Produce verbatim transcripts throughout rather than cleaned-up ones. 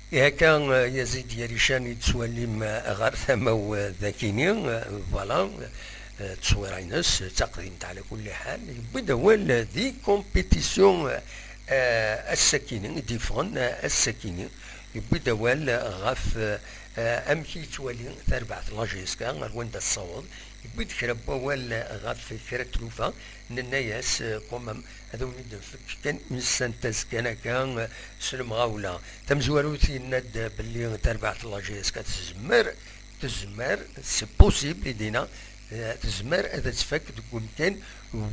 Ihi akka, eh, Yazid Yarican i d-tettwalim, eh, ɣer tama-w, eh, dagini, eh, voilà, eh, tteswira-ines d taqdimt ɛla kulli ḥal, yewwi-d awal, eh, di compétition, eh, eh, ass-akini, i d-yeffɣen, eh, ass-akini, yewwi-d awal, eh, ɣef, eh, eh, amek i yettwali tarbaɛt n la J S K, ar wanda tessaweḍ, yewwi-d kra n wawal, eh, ɣef kra n tlufa, nenna-yas, eh, quand même, ad awen-id-nefk kan une synthèse kan akka, eh, s lemɣawla. Tamezwarut yenna-d belli tarbaɛt n la J S K tezmer, tezmer, c'est possible, i d-yenna, eh, tezmer ad tfak deg umkan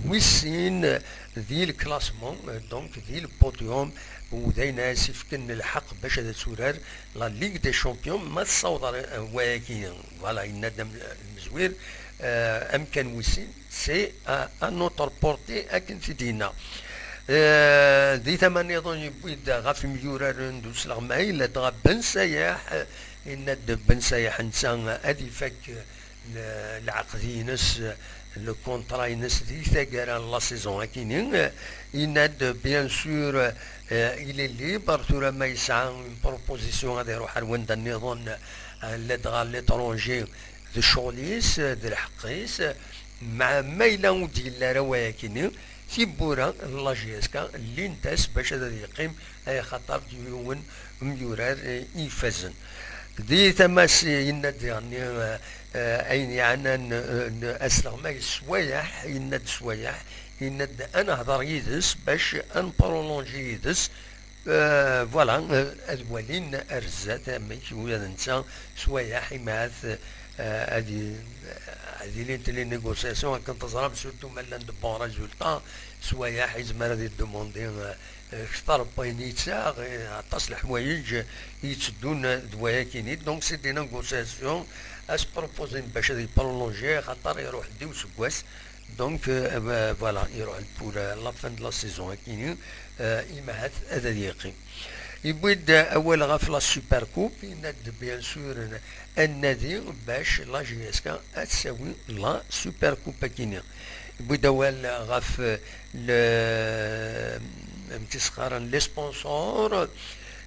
wis sin, eh, di le classement, eh, donc di le podium, u d ayen as ifken lḥeqq bac ad turar la Ligue des Champions, ma tessaweḍ ar, eh, wayagi. Voilà, yenna-d am-, lemezwir, eh, amkan wis sin, c'est à, à notre portée, akken t-id-yenna. Eh, di tama nniḍen yewwi-d ɣef yemyuraren d usleɣmay, ladɣa Ben Sayaḥ, eh, yenna-d Ben Sayaḥ netta ad ifak, eh, le-, lɛeqd-ines, eh, le contrat-ines di taggara n la saison akini, eh, yenna-d bien sûr, eh, il est libre, tura ma yesɛa une proposition ad iruḥ ar wanda nniḍen, eh, ladɣa l'étranger, d ccɣel-is, d lḥeqq-is, ma, ma yella ur d-yelli ara wayakini, tiwwura n la J S K llint-as bac ad, ad yeqqim, ay axaṭer d yiwen umyurar, eh, ifazen. Di tama-s yenna-d diɣenni, eh, eh, ayen yeɛnan, eh, asleɣmay Swayaḥ, yenna-d Swayaḥ, yenna-d ad nehder yid-s bac ad nprolonji yid-s, Euh, voilà, euh, ad walin ar zdat amek ula d netta Swayaḥ imahat, euh, ad i-, ad ilint les négociations akken teẓram, surtout ma llan de bons résultats, Swayaḥ yezmer ad idemandi, euh, euh, kter n wayen yettaɣ, euh, aṭas leḥwayeǧ i yetteddun d wayakini. Donc c'est des négociations à se proposer bac ad yprolonji, axaṭer iruḥ-d i useggas. Donc, euh, euh, voilà, iruḥ-d pour, euh, la fin de la saison akini, euh, imahat ad, ad yeqqim. Yewwi-d awal ɣef la Super Coupe, yenna-d bien sûr ad nadi bac la J S K ad tsawi la Super Coupe akini. Yewwi-d awal ɣef, euh, le, amek i s-qqaren, les sponsors,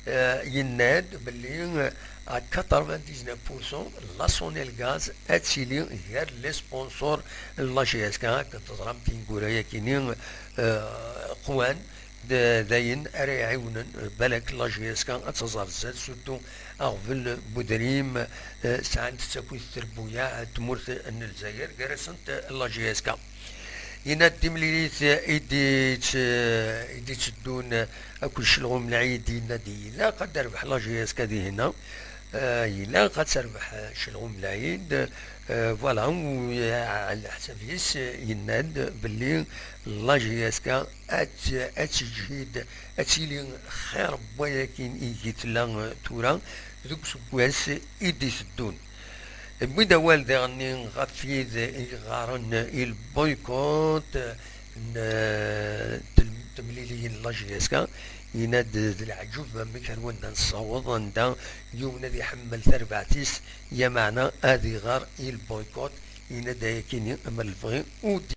euh, yenna-d belli, euh, à quatre-vingt-dix-neuf pour cent la Sonelgaz ad tili gar les sponsors n la J S K, akken teẓram tineggura-yakini, euh, qwan d, d ayen ara iɛiwnen, euh, balak la J S K ad taẓ ar zdat, surtout aɣbel n udrim, euh, sɛant-t akkit trebbuyaɛ n tmurt n Lezzayer, gar-asent, euh, la J S K. Yenna-d timlilit i d-, i d-itteddun akked Celɣum Lɛid, yenna-d ilaq ad d-terbeḥ la J S K dihin. Euh, ilaq ad terbeḥ Celɣum Lɛid. Euh, voilà, u, euh, ɛla leḥsab-is, yenna-d belli la J S K ad, ad teǧhid, ad tili xir n wayakin i tella, euh, tura deg useggas i d-iteddun. Wwin-d awal diɣenni ɣef wid i yeɣɣaren i lboycott n, n temliliyin n la J S K, yenna-d d leɛǧeb amek ar wanda nessaweḍ, anda yiwen ad iḥemmel tarbaɛt-is, yameɛna ad iɣer i lboycott, yenna-d ayakini am lebɣi ur d